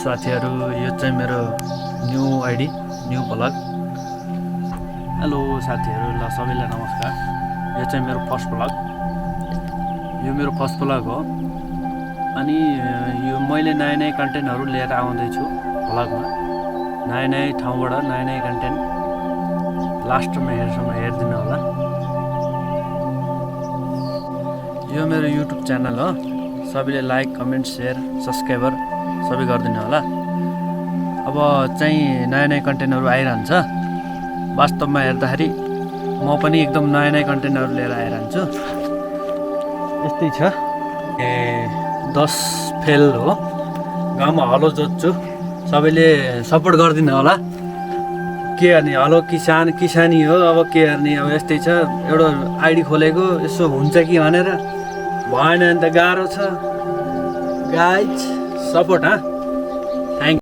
साथीहरु, यो चाहिँ मेरो new ID, new blog. Hello साथीहरु, ल सबैलाई नमस्कार। यो चाहिँ मेरो फर्स्ट ब्लग, यो मेरो फर्स्ट ब्लग हो। अनि यो मैले नयाँ कन्टेन्टहरु लिएर आउँदै छु ब्लगमा। नयाँ ठाउँबाट नयाँ कन्टेन्ट लास्टमा हेर्दिनु होला। यो मेरो युट्युब च्यानल हो। सबैले लाइक, कमेन्ट, शेयर, सब्स्क्राइबर सबै गरिदिनु होला। अब चाहिँ नयाँ कन्टेन्टहरु आइरहन्छ। वास्तवमा हेर्दाखेरि म पनि एकदम नयाँ कन्टेन्टहरु लिएर आइरहन्छु। यस्तै छ। 10 फेल हो। गाउँमा हलो जोत्छु। सबैले सपोर्ट गरिदिनु होला। के गर्ने, हलो किसानी हो। अब के गर्ने, अब यस्तै छ। एउटा आइडी खोलेको यसो हुन्छ कि भनेर, भएन भने त गाह्रो छ। Guys support